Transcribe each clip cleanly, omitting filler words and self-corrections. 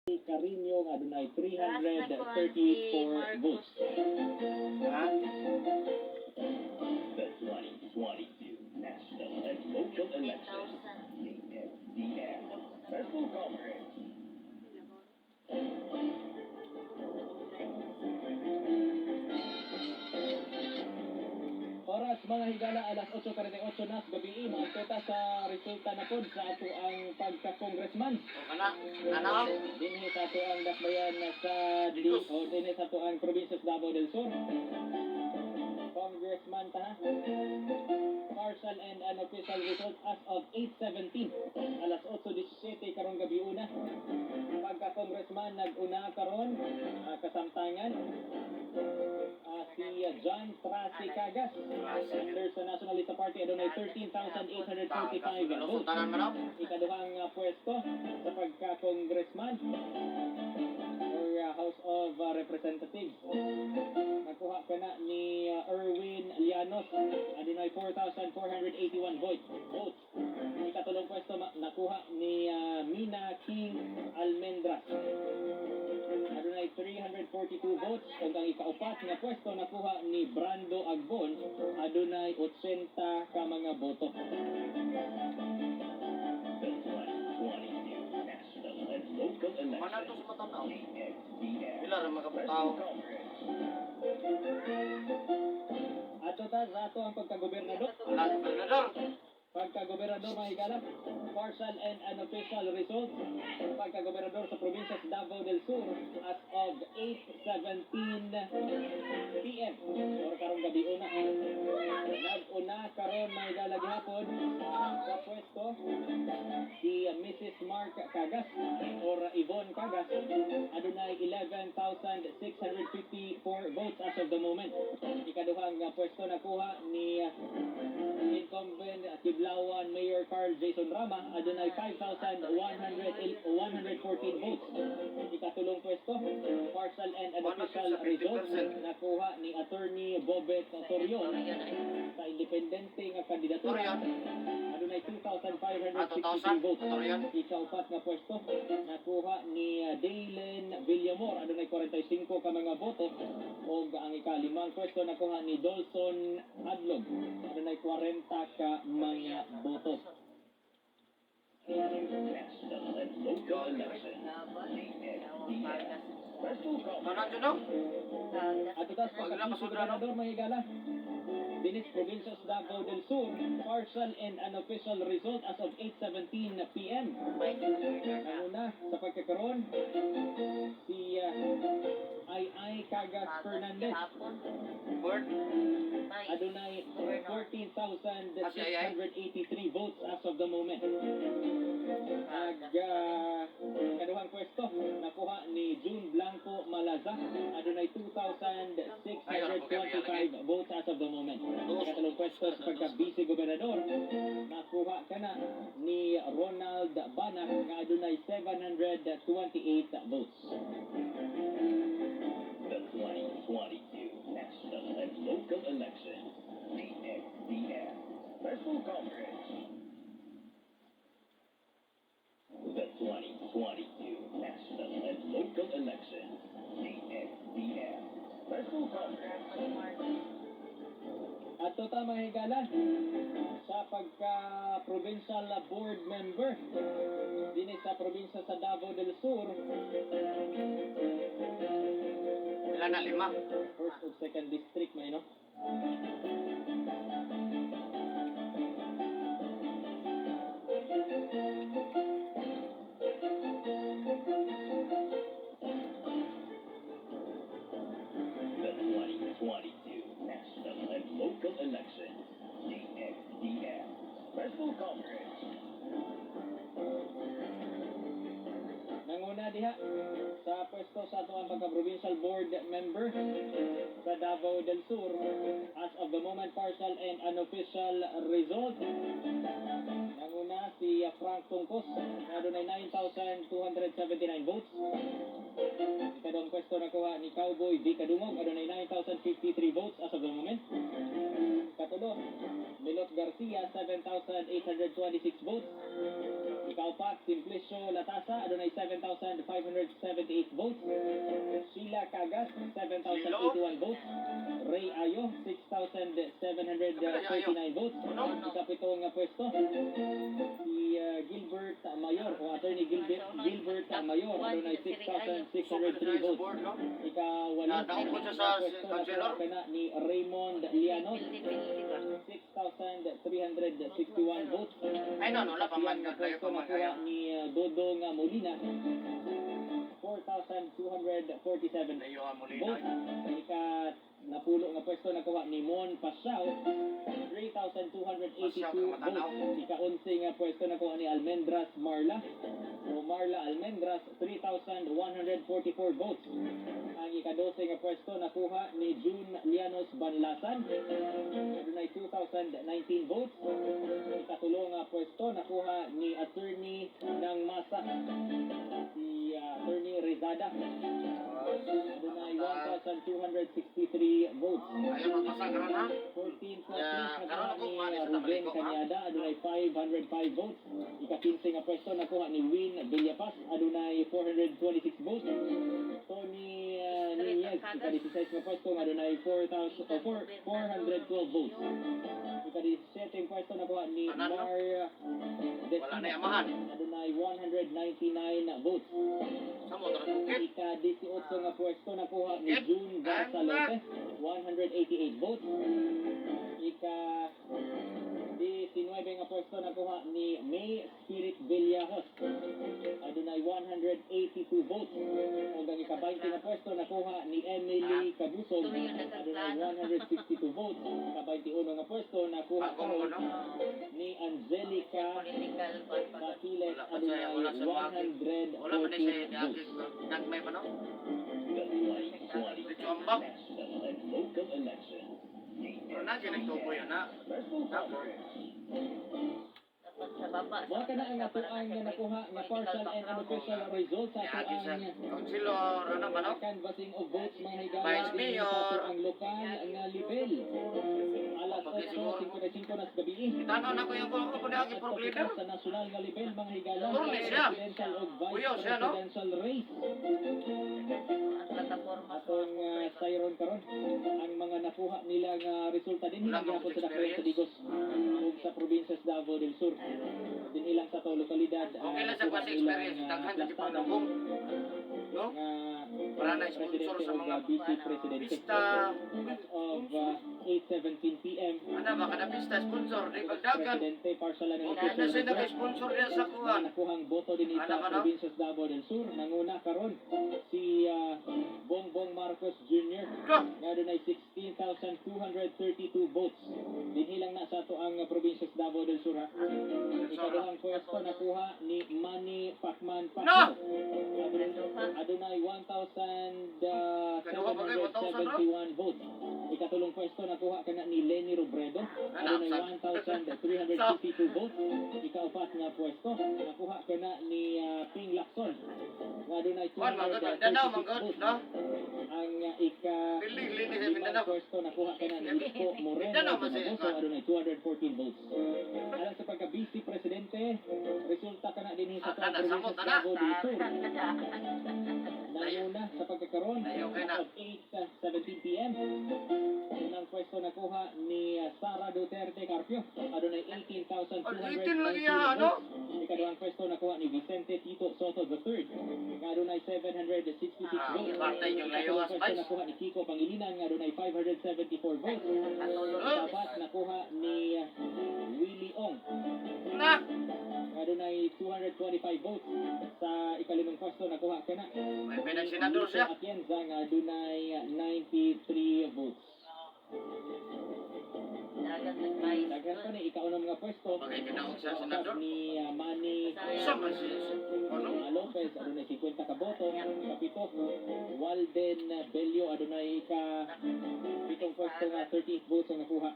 Carino nga adunay Taas na kuan si 334 Marcos. Votes. Ha? The 2022 national and local elections. 10,000. DXDM. Special coverage. Oras, mga higala, alas 8:48 na sa gabi, maagto sa resulta na pod sa ato ang pagka-congressman. O kana, nanaw. Dinhi sa ato ang dakbayan sa di, Digos. O dinhi sa ato ang probinsya sa Davao del Sur. Congressman ta ha. Partial and unofficial result as of 8:17. Alas 8:17 karong gabi una. Pagka-congressman, nag-una karon kasamtangan si John Tracy Cagas. Under sa Nationalista Party, adunay 13,845 votes. Tanan man. Ikaduhang pwesto sa pagka-congressman or House of Representatives, nakuha ka na ni Erwin Llanos, adunay 4,481 votes. Ikatulong pwesto nakuha ni Mina King Almendras, adunay 342 votes, ug ang ikaupat nga pwesto nakuha ni Brando Agbon, adunay 80 ka mga boto. The 2022 national and local Mana to elections. sa matanaw. DXDM. Pila ra Special makabutaw. coverage. Ato ta sa ato ang pagkagobernador. Wala gobernador. Pagkagobernador, mga higala, partial and unofficial results. Pagkagobernador sa probinsya sa Davao del Sur as of 8:17 p.m. or karong gabi una. Nag-una karon, mga higala, gihapon sa pwesto si Mrs. Mark Cagas or Yvonne Cagas, adunay 11,654 votes as of the moment. Ikaduhang pwesto nakuha ni incumbent Kiblawan Mayor Carl Jason Rama, adunay 5,114 votes. Ikatulong pwesto, partial and unofficial results, nakuha ni Attorney Bobet Torion sa independente nga kandidatura. Torion. Adunay Ah, 2,563 2,000. votes. Torion. Ikaupat nga pwesto nakuha ni Daylen Villamor, adunay 45 ka mga boto, ug ang ikalimang pwesto nakuha ni Dolson Adlog, adunay 40 ka mga boto. National and local elections. DXDM. Special Tanan coverage. jud no? At ito sa Wag na, pagka pasudla, no? gobernador, mga higala, dinis probinsya sa Davao del Sur, partial and unofficial result as of 8:17 p.m. Nanguna sa pagkakaroon si Ay Ay Cagas Fernandez. Board. Adunay 14,683 votes as of the moment. Nag kaduhang pwesto nakuha ni June Blanco Malaza, adunay 2,625 votes as of the moment. Ikatulong pwesto sa pagka vice gobernador nakuha kana ni Ronald Banac nga adunay 728 votes. The 2022 national and local elections. DXDM. Special coverage. The 2022 national and local elections. DXDM. Special coverage. At ta, mga higala, sa pagka provincial board member dinhi sa probinsya sa Davao del Sur. Pila na, lima? First ug second district man, no? The 2022 national and local elections. DXDM. Special coverage. Nanguna diha sa pwesto sa ato ang pagka-provincial board member sa Davao del Sur as of the moment, partial and unofficial result. Nanguna si Frank Tungkos na adunay 9,279 votes. Ikaduhang pwesto nakuha ni Cowboy D. Kadungog, adunay 9,053 votes as of the moment. Katulo, Milot Garcia, 7,826 votes. Ikaupat, Simplicio Latasa, adunay 7,574 6,578 votes. Sheila Cagas, 7,081 votes. Ray Ayo, 6,739 votes. Ikapito nga pwesto, si Gilbert Mayor o Attorney Gilbert Mayor, adunay 6,603 votes. Board, no? Ikawalo Nadaog ko siya sa pwesto councilor. nakuha kana ni Raymond Lianos, Pildi-pildi ba? 6,361 votes. Ay, no, wala pa man. Siyam na Layo pwesto pa man. nakuha Ayaw. ni Dodong Molina, 4,247 Layo ang Molina. votes. Ika napulo nga pwesto nakuha ni Mon Pasao, 3,282 votes. Ika-11 nga pwesto nakuha ni Almendras Marla o Marla Almendras, 3,144 votes. Ang ika-12 nga pwesto nakuha ni June Lianos Banlasan, adunay 2,019 votes. Ikatulo nga pwesto nakuha ni attorney ng masa, si Attorney Rizada, adunay 1,263 votes. Ayaw magpasa karon ha. 14th Ya, place karon nakuha ako ni kumain sa Ruben Tabaliko, ha? Canyada, adunay 505 votes. Ika-15 nga pwesto nakuha ni Win Villapas, adunay 426 votes. Tony Nunez, ika-16 nga pwesto, adunay 412 votes. Ika-17 nga pwesto nakuha ni Tanan, no? Mar Wala na yamahan. Adunay 199 votes. Sa motor bukid. Ika-18 nga pwesto nakuha ni Bukid. June Barzalote, 188 votes. Ika-19 nga pwesto nakuha ni May Spirit Villajos, adunay 182 votes. Ug ang ika-20 nga pwesto nakuha ni Emily Cabusog, adunay 162 votes. Ika-21 nga pwesto nakuha Bagong karon ano? ni Angelica Political kwan pa. Basiles, Wala pa siya, wala adunay siya Wala pa na siya 114 niagi. votes. Nagmay pa no? The 2022 Diretso ang bag. national and local elections. Pero na siya nagtubo yun na. Personal conference. Dapat sa baba. Mao kana ang ato ang nakuha nga partial and unofficial results sa ato Niagi sa ang councilor ano ba no? canvassing of votes, mga higala, Vice dinhi sa Mayor. ato ang lokal nga level. Alas 8:55 na sa gabi. Itanaw na ko yung ko ko niagi At pro leader. sa national nga level, mga higala, Turne sa siya. presidential ug vice Kuyaw siya, no? presidential race. Ang plataforma sa Atong sayron karon ang mga nakuha nila nga resulta dinhi Wala gyapon sa dakbayan sa experience. Digos ug sa probinsya sa Davao del Sur. Dinhi lang sa to lokalidad ang Okay lang sa nakuha kwasi nila experience. nga Daghan sa plastada panugong. No? nga Para na sponsor presidente sa ug mga vice presidente. pista. As of 8:17 PM, Ano ba kada pista sponsor di pagdagan. presidente partial and Okay na unofficial siya results. nag-sponsor niya sa Mga kuan. nakuhang boto din Ano sa ka, no? probinsya sa Davao del Sur. Nanguna karon si Bongbong Marcos Jr. Ka. nga dunay 16,232 votes. Dinhi lang na sa ato ang probinsya sa Davao del Sur, ha. Ikaduhang pwesto nakuha ni Manny Pacman No! Pacquiao. Adunay Kaduha pa kayo, 1,771 votes. Ikatulong pwesto nakuha kana ni Lenny Robredo. Adunay 1,352 votes. Ikaapat nga pwesto nakuha kana ni Ping Lacson. Nga adunay Kuan manggod Mindanao 236 manggod votes. no. Ang ika Piling linis sa limang Mindanao. pwesto nakuha kana ni Isko Moreno Mindanao man siya, Domagoso, kuan. adunay 214 votes. Alang sa pagka vice presidente, resulta kana dinhi sa Ah, kana, tuang samot, probinsya sa ana. Davao del Sur. Nanguna sa pagkakaroon Ayaw kay na. as of 8:17 PM. Unang pwesto nakuha ni Sara Duterte Carpio, adunay 18,219 18 lagi ya, ano? votes. Ikaduhang pwesto nakuha ni Vicente Tito Soto III, nga adunay 766 Ah, votes. partay yung layo Ikatulong as pwesto vice. nakuha ni Kiko Pangilinan, nga adunay 574 votes. Ikapat nakuha ni Willie Ong, Na. nga adunay 225 votes. Sa ikalimang pwesto nakuha kana May pinagsenador siya. Atienza, nga adunay 93 votes. Dagang nag-vice. Daghan pa ni ikaunang mga pwesto. Bagay kinaog sa Usab senador. ni Manny Sa man si ano? Lopez adunay 50 ka boto. Kapito, Walden Bello, adunay ka pitong pwesto nga 38 votes ang nakuha.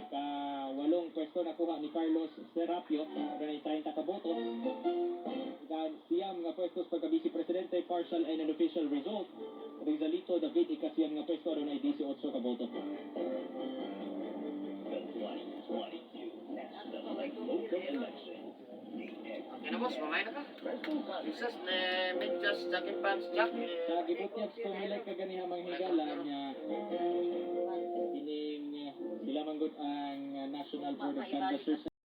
Ka walong pwesto nakuha ni Carlos Serapio, adunay 30 ka boto. Ka siyam nga pwesto sa pagka-vice presidente, partial and unofficial result. Rizalito David, ikasiyam nga pwesto, adunay 18 ka boto. The 2022 national and local elections. The Okay na, boss, mamaya na ka. Jesus, ne, medyas, jacket pants, jack. Sa gibutyag sa Comelec kaganiha, mga higala niya, ining sila manggod ang National Board of Canvassers.